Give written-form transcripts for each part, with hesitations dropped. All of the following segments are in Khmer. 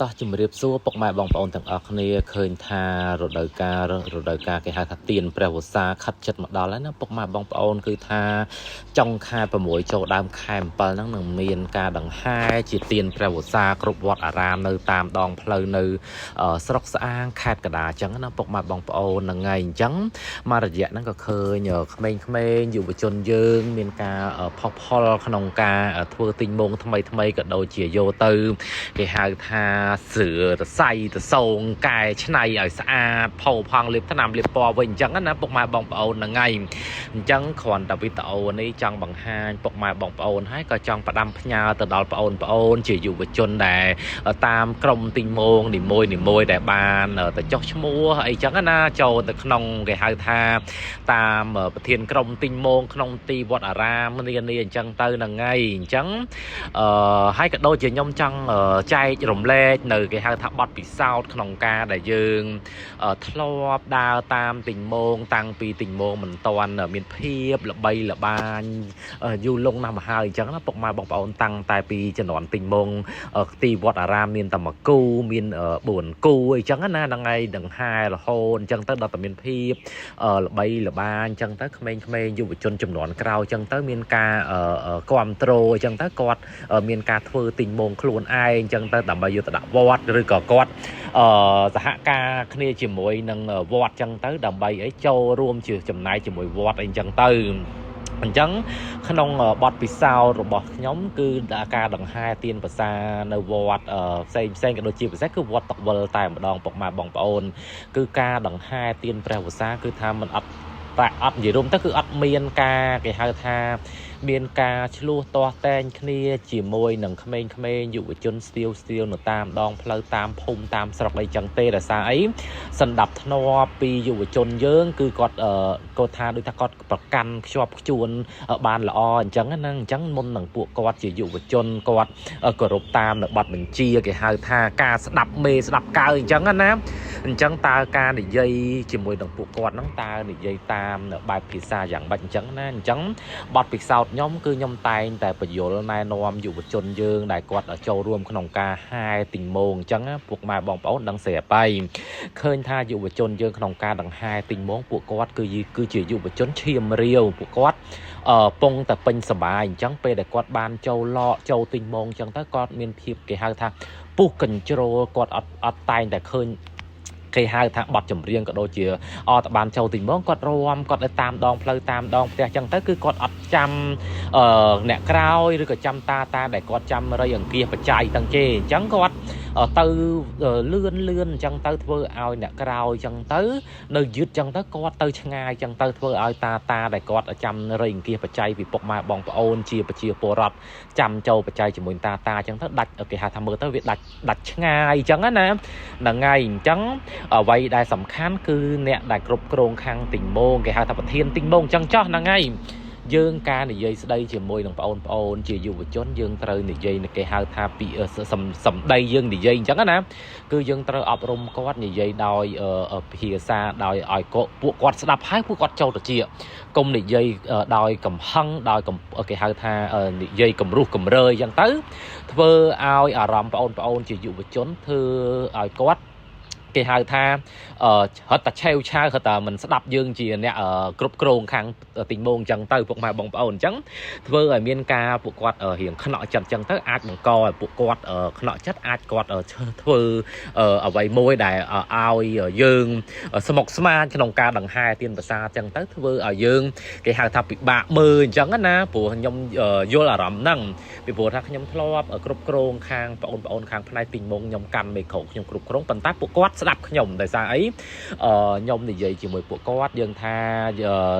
តោះជំរាបសួរពុកម៉ែបងប្អូនទាំងអស់គ្នាឃើញថារដូវកាលរដូវកាលគេហៅថាទៀនព្រះវស្សាខិតចិត្តមកដល់ហើយណាពុកម៉ែបងប្អូនគឺថាចុងខែ6ចូលដើមខែ7ហ្នឹងនឹងមានការដង្ហែជាទៀនព្រះវស្សាគ្រប់វត្តអារាមនៅតាមដងផ្លូវនៅស្រុកស្អាងខេត្តកណ្ដាលអញ្ចឹងណាពុកម៉ែបងប្អូនហ្នឹងហើយអញ្ចឹងមករយៈហ្នឹងក៏ឃើញក្មេងៗយុវជនយើងមានការផុសផុលក្នុងការធ្វើទីងមងថ្មីថ្មីក៏ដូចជាយកទៅ គេហៅថាស្រឿរស័យទៅសងកែឆ្នៃឲ្យស្អាតផោផង់លាបថ្នាំលាបពណ៌វិញអញ្ចឹងណាពុកម៉ែបងប្អូនហ្នឹងហើយអញ្ចឹងគ្រាន់តែវីដេអូនេះចង់បង្ហាញពុកម៉ែបងប្អូនហើយក៏ចង់ផ្ដាំផ្ញើទៅដល់ប្អូនប្អូនជាយុវជនដែលតាមក្រុមទីងមងនីមួយនីមួយដែលបានទៅចុះឈ្មោះអីចឹងណាចូលទៅក្នុងគេហៅថាតាមប្រធានក្រុមទីងមងក្នុងទីវត្តអារាមនានាអញ្ចឹងទៅហ្នឹងហើយអញ្ចឹង អឺហើយក៏ដូចជាខ្ញុំចង់ចែករំលែកនៅគេហៅថាបទពិសោធន៍ក្នុងការដែលយើងធ្លាប់ដើរតាមទីងមងតាំងពីទីងមងមិនទាន់មានភាពល្បីល្បាញយូរលង់ណាស់មកហើយអញ្ចឹងណាពុកម៉ែបងប្អូនតាំងតែពីជំនាន់ទីងមងទីវត្តអារាមមានតែមួយគូមាន4គូអីចឹងណាហ្នឹងហើយដង្ហែរហូតអញ្ចឹងទៅដល់តែមានភាពល្បីល្បាញអញ្ចឹងទៅក្មេងៗយុវជនចំនួនក្រោយអញ្ចឹងទៅមានការគ្រប់គ្រងអញ្ចឹងទៅគាត់ មានការធ្វើទិញមងខ្លួនឯងអញ្ចឹងទៅដើម្បីយកទៅដាក់វត្តឬក៏គាត់អឺសហការគ្នាជាមួយនឹងវត្តអញ្ចឹងទៅដើម្បីអីចូលរួមជាចំណែកជាមួយវត្តអីអញ្ចឹងទៅអញ្ចឹងក្នុងបទពិសោធន៍របស់ខ្ញុំគឺការដង្ហែទៀនប្រសានៅវត្តផ្សេងផ្សេងក៏ដូចជាពិសេសគឺវត្តតុកវិលតែម្ដងពុកម៉ែបងប្អូនគឺការដង្ហែទៀនព្រះវស្សាគឺថាมันអត់តែអត់និយាយរួមទៅគឺអត់មានការគេហៅថាមានការឆ្លោះទាស់តែងគ្នាជាមួយនឹងក្មេងៗយុវជនស្ទាវស្ទាវនៅតាមដងផ្លូវតាមភូមិតាមស្រុកអីចឹងទេដោយសារអីសន្តាប់ធ្នាប់ពីយុវជនយើងគឺគាត់គាត់ថាដូចថាគាត់ប្រកាន់ខ្ជាប់ខ្ជួនបានល្អអញ្ចឹងណាអញ្ចឹងមុននឹងពួកគាត់ជាយុវជនគាត់គោរពតាមនៅបទបញ្ជាគេហៅថាការស្ដាប់មេស្ដាប់កើអញ្ចឹងណាអញ្ចឹងតើការនិយាយជាមួយនឹងពួកគាត់ហ្នឹងតើនិយាយតាមបែបភាសាយ៉ាងម៉េចអញ្ចឹងណាអញ្ចឹង បទពិសោធន៍ខ្ញុំគឺខ្ញុំតែងតែបញ្យលណែនាំយុវជនយើងដែលគាត់ចូលរួមក្នុងការហែទីងមងអញ្ចឹងពុកម៉ែបងប្អូនដឹងស្រាប់ហើយឃើញថាយុវជនយើងក្នុងការដង្ហែទីងមងពួកគាត់គឺជាយុវជនឈាមរាវពួកគាត់ពងតែពេញសបាយអញ្ចឹងពេលដែលគាត់បានចូលលកចូលទីងមងអញ្ចឹងទៅគាត់មានភាពគេហៅថាពុះកញ្ជ្រោលគាត់អត់តែងតែឃើញគេហៅថាបទចម្រៀងក៏ដូចជាអត់បានចូលទីងមងគាត់រំគាត់ទៅតាមដងផ្លូវតាមដងផ្ទះចឹងទៅគឺគាត់អត់ចាំអឺអ្នកក្រោយឬក៏ចាំតាតាដែលគាត់ចាំរៃអង្គាសបច្ច័យទាំងគេអញ្ចឹងគាត់ទៅលឿនលឿនអញ្ចឹងទៅធ្វើឲ្យអ្នកក្រោយអញ្ចឹងទៅនៅយឺតអញ្ចឹងទៅគាត់ទៅឆ្ងាយអញ្ចឹងទៅធ្វើឲ្យតាតាដែលគាត់ចាំរៃអង្គាសបច្ច័យពីពុកម៉ែបងប្អូនជាប្រជាពលរដ្ឋចាំចូលបច្ច័យជាមួយតាតាអញ្ចឹងទៅដាច់គេហៅថាមើលទៅវាដាច់ដាច់ឆ្ងាយអញ្ចឹងណាហ្នឹងហើយអញ្ចឹង អ្វីដែលសំខាន់គឺអ្នកដែលគ្រប់គ្រងខាងទីងមងគេហៅថាប្រធានទីងមងអញ្ចឹងចោះហ្នឹងហើយយើងការនិយាយស្ដីជាមួយនឹងបងប្អូនជាយុវជនយើងត្រូវនិយាយគេហៅថាពីសម្ដីយើងនិយាយអញ្ចឹងណាគឺយើងត្រូវអប់រំគាត់និយាយដោយភាសាដោយឲ្យពួកគាត់ស្ដាប់ហើយពួកគាត់ចូលទៅជាកុំនិយាយដោយកំហឹងដោយគេហៅថានិយាយគំរោះគំរើយអញ្ចឹងទៅធ្វើឲ្យអារម្មណ៍បងប្អូនជាយុវជនធ្វើឲ្យគាត់គេហៅថារត់តែឆេវឆាវរត់តែមិនស្ដាប់យើងជាអ្នកគ្រប់គ្រងខាងទីងមងអញ្ចឹងទៅពុកម៉ែបងប្អូនអញ្ចឹងធ្វើឲ្យមានការពួកគាត់រៀងខ្នក់ចិត្តអញ្ចឹងទៅអាចបង្កឲ្យពួកគាត់ខ្នក់ចិត្តអាចគាត់ធ្វើអ្វីមួយដែលឲ្យយើងស្មុគស្មាញក្នុងការដង្ហែទៀនប្រសាអញ្ចឹងទៅធ្វើឲ្យយើងគេហៅថាពិបាកមើលអញ្ចឹងណាព្រោះខ្ញុំយល់អារម្មណ៍ហ្នឹងពីព្រោះថាខ្ញុំធ្លាប់គ្រប់គ្រងខាងបងប្អូនខាងផ្នែកទីងមងខ្ញុំកាន់មេក្រូខ្ញុំគ្រប់គ្រងប៉ុន្តែពួកគាត់ស្ដាប់ខ្ញុំដោយសារអីខ្ញុំនិយាយជាមួយពួកគាត់យើងថា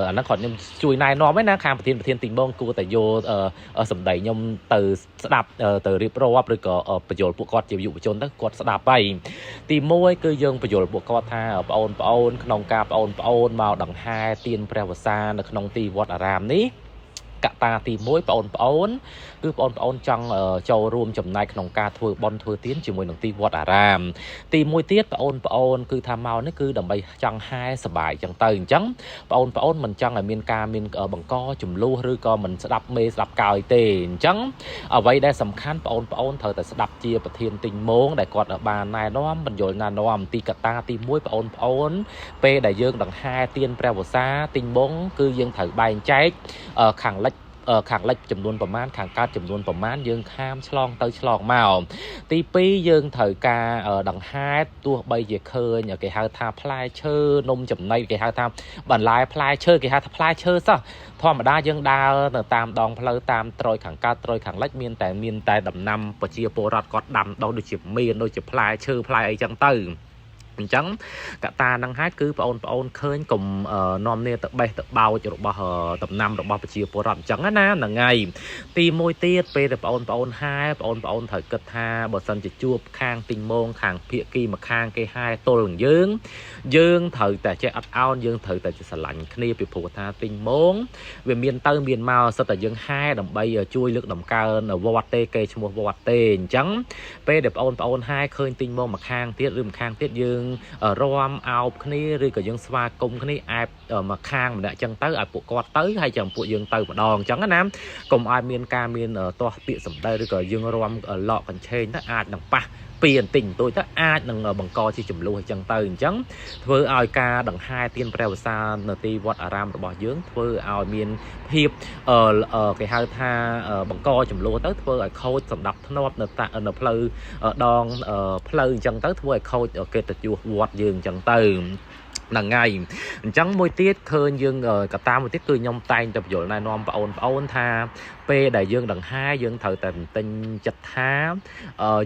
អាហ្នឹងគាត់ខ្ញុំជួយណែនាំឯណាខាងប្រធានប្រធានទីងមងគួរតែយកសម្ដីខ្ញុំទៅស្ដាប់ទៅរៀបរាប់ឬក៏បញ្យល់ពួកគាត់ជាយុវជនទៅគាត់ស្ដាប់ហើយទី1គឺយើងបញ្យល់ពួកគាត់ថាបងប្អូនក្នុងការបងប្អូនមកដង្ហែទៀនព្រះវស្សានៅក្នុងទីវត្តអារាមនេះ កត្តាទី1បងប្អូនគឺបងប្អូនចង់ចូលរួមចំណែកក្នុងការធ្វើបុណ្យធ្វើទានជាមួយនឹងទីវត្តអារាមទី1ទៀតបងប្អូនគឺថាមកនេះគឺដើម្បីចង់ហែសបាយចឹងទៅអញ្ចឹងបងប្អូនមិនចង់ឲ្យមានការមានបង្កចំនួនឬក៏មិនស្ដាប់មេស្ដាប់កោយទេអញ្ចឹងអ្វីដែលសំខាន់បងប្អូនត្រូវតែស្ដាប់ជាប្រធានទីងមងដែលគាត់បានណែនាំបញ្យលណែនាំទីកត្តាទី1បងប្អូនពេលដែលយើងដង្ហែទៀនព្រះវស្សាទីងមងគឺយើងត្រូវបែងចែកខាងលិចខាងលិចចំនួនប្រមាណខាងកើតចំនួនប្រមាណយើងខាមឆ្លងទៅឆ្លងមកទី2យើងត្រូវការដង្ហែទោះបីជាឃើញគេហៅថាផ្លែឈើនំចំណីគេហៅថាបន្លែផ្លែឈើគេហៅថាផ្លែឈើសោះធម្មតាយើងដើរទៅតាមដងផ្លូវតាមត្រុយខាងកើតត្រុយខាងលិចមានតែដំណាំប្រជាពលរដ្ឋគាត់ដាំដុះដូចជាមានដូចជាផ្លែឈើផ្លែអីចឹងទៅអញ្ចឹងកត្តានឹងហើយគឺបងប្អូនឃើញកុំនាំគ្នាទៅបេះទៅបោចរបស់ដំណាំរបស់ប្រជាពលរដ្ឋអញ្ចឹងណាហ្នឹងហើយទី1ទៀតពេលដែលបងប្អូនហែបងប្អូនត្រូវគិតថាបើសិនជាជួបខាងទីងមងខាងភៀកគីមកខាងគេហែទល់នឹងយើងយើងត្រូវតែចេះអត់ឱនយើងត្រូវតែស្រឡាញ់គ្នាពីព្រោះថាទីងមងវាមានទៅមានមកសិតតែយើងហែដើម្បីជួយលើកតម្កើងវត្តទេគេឈ្មោះវត្តទេអញ្ចឹងពេលដែលបងប្អូនហែឃើញទីងមងមកខាងទៀតឬមកខាងទៀតយើងរំអោបគ្នាឬក៏យើងស្វាគមន៍គ្នាអែបមកខាងម្នាក់ចឹងទៅឲ្យពួកគាត់ទៅហើយចាំពួកយើងទៅម្ដងចឹងណាកុំឲ្យមានការមានទាស់ពាក្យសម្ដីឬក៏យើងរំលកកញ្ឆេងទៅអាចនឹងប៉ះពីបន្តិចបន្តួចទៅអាចនឹងបង្កជាចំនួនអញ្ចឹងទៅអញ្ចឹងធ្វើឲ្យការដង្ហែទៀនព្រះវស្សានៅទីវត្តអារាមរបស់យើងធ្វើឲ្យមានភាពគេហៅថាបង្កចំនួនទៅធ្វើឲ្យខូចសម្ដាប់ធ្នាប់នៅផ្លូវដងផ្លូវអញ្ចឹងទៅធ្វើឲ្យខូចកិត្តិយសវត្តយើងអញ្ចឹងទៅហ្នឹងហើយអញ្ចឹងមួយទៀតឃើញយើងកត្តាមួយទៀតគឺខ្ញុំតែងតែបញ្យល់ណែនាំបងប្អូនថាពេលដែលយើងដង្ហែយើងត្រូវតែទិញចិត្តថា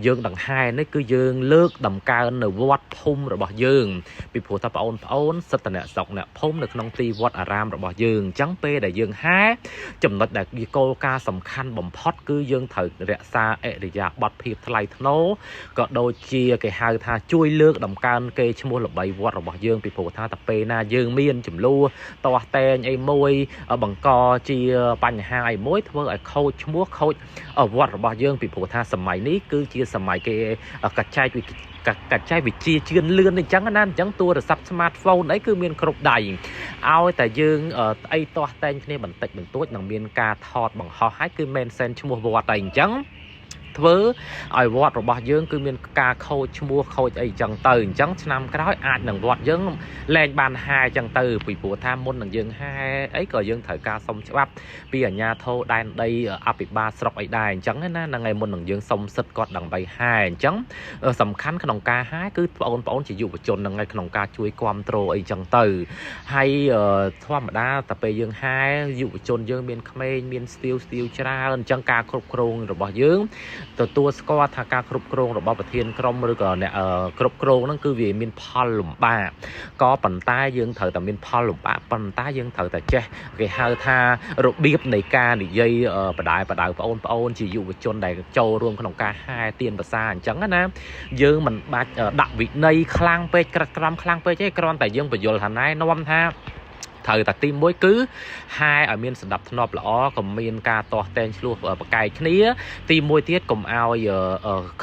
យើងដង្ហែនេះគឺយើងលើកតម្កើងនៅវត្តភូមិរបស់យើងពីព្រោះថាបងប្អូនសិទ្ធិអ្នកស្រុកអ្នកភូមិនៅក្នុងទីវត្តអារាមរបស់យើងអញ្ចឹងពេលដែលយើងហែចំណុចដែលគោលការណ៍សំខាន់បំផុតគឺយើងត្រូវរក្សាអរិយាប័ត្រភាពថ្លៃថ្នូរក៏ដូចជាគេហៅថាជួយលើកតម្កើងគេឈ្មោះល្បីវត្តរបស់យើងពីព្រោះថាតែពេលណាយើងមានចំនួនទាស់តែងអីមួយបង្កជាបញ្ហាអីមួយធ្វើឲ្យខូចឈ្មោះខូចវត្តរបស់យើងពីព្រោះថាសម័យនេះគឺជាសម័យគេកច្ចេកវិទ្យាជឿនលឿនអញ្ចឹងណាអញ្ចឹងទូរស័ព្ទ smartphone អីគឺមានគ្រប់ដៃឲ្យតែយើងអីទាស់តែងគ្នាបន្តិចបន្តួចនឹងមានការថតបង្ហោះហើយគឺមែនសែនឈ្មោះវត្តអីអញ្ចឹងធ្វើឲ្យវត្តរបស់យើងគឺមានការខូចឈ្មោះខូចអីចឹងទៅអញ្ចឹងឆ្នាំក្រោយអាចនឹងវត្តយើងលែងបានហែចឹងទៅពីព្រោះថាមុននឹងយើងហែអីក៏យើងត្រូវការសុំច្បាប់ពីអាជ្ញាធរដែនដីអភិបាលស្រុកអីដែរអញ្ចឹងណាហ្នឹងហើយមុននឹងយើងសុំសិទ្ធគាត់ដើម្បីហែអញ្ចឹងសំខាន់ក្នុងការហែគឺបងប្អូនជាយុវជនហ្នឹងហើយក្នុងការជួយគ្រប់គ្រងអីចឹងទៅហើយធម្មតាតែពេលយើងហែយុវជនយើងមានក្មេងមានស្ទាវច្រើនអញ្ចឹងការគ្រប់គ្រងរបស់យើងទទួលស្គាល់ថាការគ្រប់គ្រងរបស់ប្រធានក្រុមឬក៏អ្នកគ្រប់គ្រងហ្នឹងគឺវាមានផលលំបាកក៏ប៉ុន្តែយើងត្រូវតែមានផលលំបាកប៉ុន្តែយើងត្រូវតែចេះគេហៅថារបៀបនៃការនិយាយបដៅបងប្អូនជាយុវជនដែលចូលរួមក្នុងការហែទៀនភាសាអញ្ចឹងណាយើងមិនបាច់ដាក់វិន័យខ្លាំងពេកក្រិតក្រំខ្លាំងពេកទេគ្រាន់តែយើងបញ្យល់ថាណែនាំថាត្រូវតែទី1គឺហែឲ្យមានសណ្ដាប់ធ្នាប់ល្អកុំមានការទាស់តែងឆ្លោះប្រកែកគ្នាទី1ទៀតកុំឲ្យ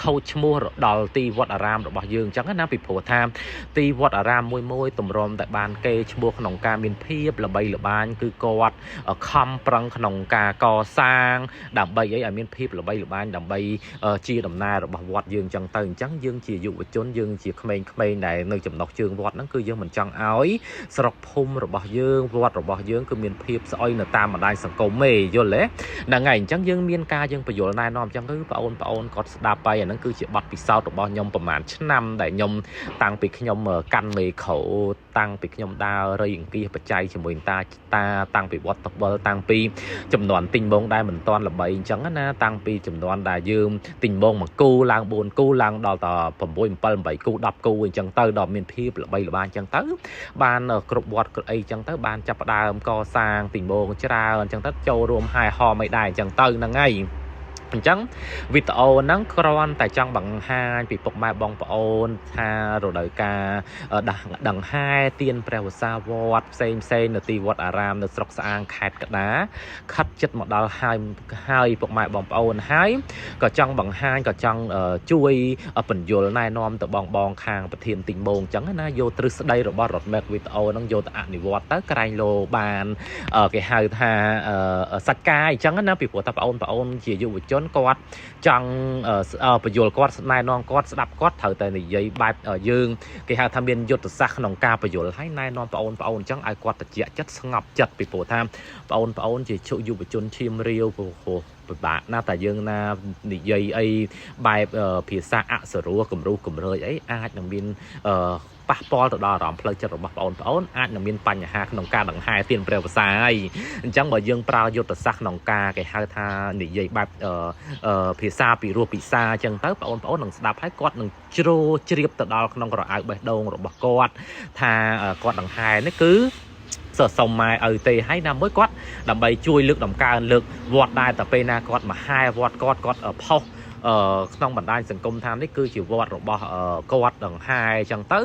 ខូចឈ្មោះដល់ទីវត្តអារាមរបស់យើងអញ្ចឹងណាពីព្រោះថាទីវត្តអារាមមួយៗតម្រាំតែបានគេឈ្មោះក្នុងការមានភាពល្បីល្បាញគឺគាត់ខំប្រឹងក្នុងការកសាងដើម្បីអីឲ្យមានភាពល្បីល្បាញដើម្បីជាដំណើររបស់វត្តយើងអញ្ចឹងទៅអញ្ចឹងយើងជាយុវជនយើងជាក្មេងៗដែលនៅចំណុះជើងវត្តហ្នឹងគឺយើងមិនចង់ឲ្យស្រុកភូមិរបស់យើងវត្តរបស់យើងគឺមានភាពស្អុយនៅតាមបណ្ដាញសង្គមទេយល់ទេហ្នឹងហើយអញ្ចឹងយើងមានការយើងបញ្យល់ណែនាំអញ្ចឹងគឺបងប្អូនគាត់ស្ដាប់ហើយអាហ្នឹងគឺជាបទពិសោធន៍របស់ខ្ញុំប្រហែលឆ្នាំដែលខ្ញុំតាំងពីខ្ញុំកាន់មេក្រូតាំងពីខ្ញុំដើររៃអង្គាសបច្ច័យជាមួយតាតាំងពីវត្តតបលតាំងពីចំនួនទិញមងដែលមិនតាន់ល្បីអញ្ចឹងណាតាំងពីចំនួនដែលយើងទិញមង1គូឡើង4គូឡើងដល់តែ6 7 8គូ10គូអញ្ចឹងទៅដល់មានភាពល្បីល្បាញអញ្ចឹងទៅបានគ្រប់វត្តអីអញ្ចឹងទៅបានចាប់ផ្ដើមកសាងទីងមងច្រើនអញ្ចឹងទៅចូលរួមហែហមអីដែរអញ្ចឹងទៅហ្នឹងហើយ អញ្ចឹងវីដេអូហ្នឹងគ្រាន់តែចង់បង្ហាញពីពុកម៉ែបងប្អូនថារដូវកាលដង្ហែទៀនព្រះវស្សាវត្តផ្សេងផ្សេងនៅទីវត្តអារាមនៅស្រុកស្អាងខេត្តកណ្ដាលខិតចិត្តមកដល់ហើយហើយពុកម៉ែបងប្អូនហើយក៏ចង់បង្ហាញក៏ចង់ជួយបញ្យលណែនាំទៅបងបងខាងប្រធានទីងមងអញ្ចឹងណាយកទ្រឹស្ដីរបស់រត់មេកវីដេអូហ្នឹងយកទៅអនុវត្តទៅក្រែងលោបានគេហៅថាសាច់កាយអញ្ចឹងណាពីព្រោះថាបងប្អូនជាយុវជនគាត់ចង់បញ្យលគាត់ណែនាំគាត់ស្ដាប់គាត់ត្រូវតែនិយាយបែបយើងគេហៅថាមានយុទ្ធសាស្ត្រក្នុងការបញ្យលហើយណែនាំបងប្អូនអញ្ចឹងឲ្យគាត់ត្រជាក់ចិត្តស្ងប់ចិត្តពីព្រោះថាបងប្អូនជាយុវជនឈាមរាវព្រោះពិបាកណាស់តែយើងណានិយាយអីបែបភាសាអសរោះគំរោះគំរើយអីអាចនឹងមានប៉ះពាល់ទៅដល់អារម្មណ៍ផ្លូវចិត្តរបស់បងប្អូនអាចនឹងមានបញ្ហាក្នុងការដង្ហែទៀនព្រះវស្សាហើយអញ្ចឹងបើយើងប្រើយុទ្ធសាស្ត្រក្នុងការគេហៅថានិយាយបែបភាសាពីរោះពិសាអញ្ចឹងទៅបងប្អូននឹងស្ដាប់ហើយគាត់នឹងជ្រោជ្រាបទៅដល់ក្នុងក្រអៅបេះដូងរបស់គាត់ថាគាត់ដង្ហែនេះគឺសសុំម៉ែឪទេហើយណាមួយគាត់ដើម្បីជួយលើកដំកើងលើកវត្តដែរតែពេលណាគាត់មកហែវត្តគាត់គាត់ផុសក្នុងបណ្ដាញសង្គមថានេះគឺជាវត្តរបស់គាត់ដង្ហែអញ្ចឹងទៅ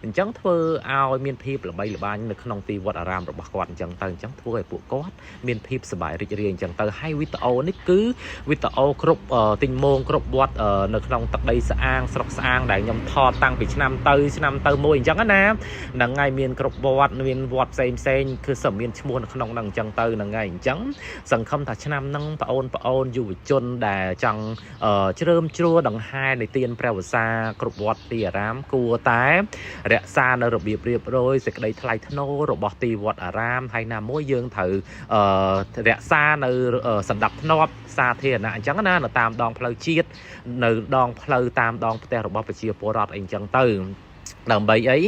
អញ្ចឹងធ្វើឲ្យមានភាពល្បីល្បាញនៅក្នុងទីវត្តអារាមរបស់គាត់អញ្ចឹងទៅអញ្ចឹងធ្វើឲ្យពួកគាត់មានភាពសប្បាយរីករាយអញ្ចឹងទៅហើយវីដេអូនេះគឺវីដេអូគ្រប់ទីងមងគ្រប់វត្តនៅក្នុងទឹកដីស្អាងស្រុកស្អាងដែលខ្ញុំថតតាំងពីឆ្នាំទៅឆ្នាំទៅមួយអញ្ចឹងណាហ្នឹងហើយមានគ្រប់វត្តមានវត្តផ្សេងផ្សេងគឺសមានឈ្មោះនៅក្នុងហ្នឹងអញ្ចឹងទៅហ្នឹងហើយអញ្ចឹងសង្ឃឹមថាឆ្នាំហ្នឹងបងប្អូនយុវជនដែលចង់ជ្រើមជ្រួដង្ហែនៃទៀនព្រះវស្សាគ្រប់វត្តទីអារាមគួរតែរក្សានៅរបៀបរៀបរយសេចក្តីថ្លៃថ្នូររបស់ទីវត្តអារាមហើយណាមួយយើងត្រូវរក្សានៅសន្តិភាពសាធារណៈអញ្ចឹងណានៅតាមដងផ្លូវជាតិនៅដងផ្លូវតាមដងផ្ទះរបស់ប្រជាពលរដ្ឋអីអញ្ចឹងទៅដើម្បីអី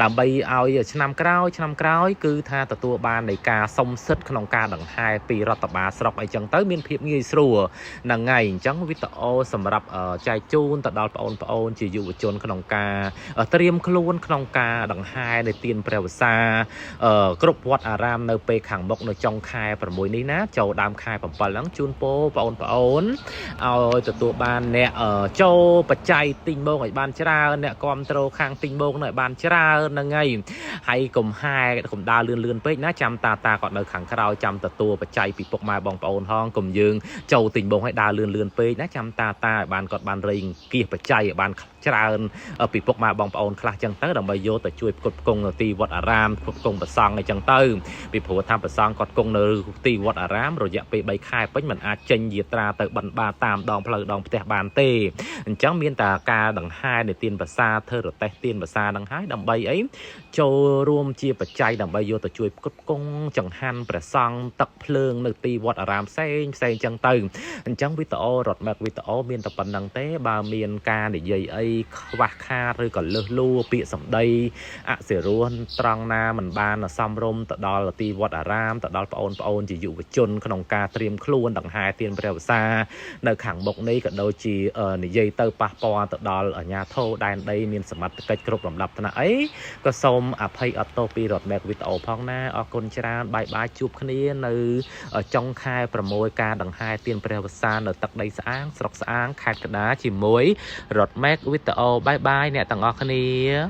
ដើម្បីឲ្យឆ្នាំក្រោយឆ្នាំក្រោយគឺថាទទួលបាននៃការសុំសិទ្ធិក្នុងការដង្ហែពីរដ្ឋបាលស្រុកអីចឹងទៅមានភាពងាយស្រួលហ្នឹងហើយអញ្ចឹងវីដេអូសម្រាប់ចែកជូនទៅដល់បងប្អូនជាយុវជនក្នុងការត្រៀមខ្លួនក្នុងការដង្ហែនៃទៀនព្រះវស្សាគ្រប់វត្តអារាមនៅពេលខាងមុខនៅចុងខែ6នេះណាចូលដើមខែ7ហ្នឹងជូនពរបងប្អូនឲ្យទទួលបានអ្នកចូលបច្ច័យទិញមងឲ្យបានច្រើនអ្នកគ្រប់ត្រូលខាងទិញមងនៅឲ្យបានច្រើនហ្នឹងហើយហើយកុំហែកុំដើរលឿនលឿនពេកណាចាំតាតាគាត់នៅខាងក្រោយចាំទទួលបច្ច័យពីពុកម៉ែបងប្អូនហងកុំយើងចូលទិញមងឲ្យដើរលឿនលឿនពេកណាចាំតាតាឲ្យបានគាត់បានរៃគៀសបច្ច័យឲ្យបានច្រើនពីពុកម៉ែបងប្អូនខ្លះចឹងទៅដើម្បីយកទៅជួយផ្គត់ផ្គង់នៅទីវត្តអារាមផ្គត់ផ្គង់ព្រះសង្ឃអីចឹងទៅពីព្រោះថាព្រះសង្ឃគាត់គង់នៅទីវត្តអារាមរយៈពេល3ខែពេញមិនអាចចេញយាត្រាទៅបិណ្ឌបាតតាមដងផ្លូវដងផ្ទះបានទេអញ្ចឹងមានតែការដង្ហែនៃទៀនប្រាសាធ្វើរទេះទៀនប្រាសានឹងហើយដើម្បីអីចូលរួមជាបច្ច័យដើម្បីយកទៅជួយផ្គត់ផ្គង់ចង្ហាន់ព្រះសង្ឃទឹកភ្លើងនៅទីវត្តអារាមផ្សេងផ្សេងចឹងទៅអញ្ចឹងវីដេអូរត់មកវីដេអូមានតែប៉ុណ្្នឹងទេបើមានការនិយាយអីខ្វះខាតឬក៏លើសលួពាក្យសម្ដីអសិរោះត្រង់ណាមិនបានសំរុំទៅដល់ទីវត្តអារាមទៅដល់បងប្អូនជាយុវជនក្នុងការត្រៀមខ្លួនដង្ហែទៀនព្រះវស្សានៅខាងមុខនេះក៏ដូចជានិយាយទៅប៉ះពាល់ទៅដល់អាជ្ញាធរដែនដីមានសមត្ថកិច្ចគ្រប់លំដាប់ថ្នាក់អីក៏សូមអភ័យអត់ទោសពីរត់មែកវីដេអូផងណាអរគុណច្រើនបាយបាយជួបគ្នានៅចុងខែ6ការដង្ហែទៀនព្រះវស្សានៅទឹកដីស្អាងស្រុកស្អាងខេត្តកណ្ដាលជាមួយរត់មែកវីដេអូបាយបាយអ្នកទាំងអស់គ្នា។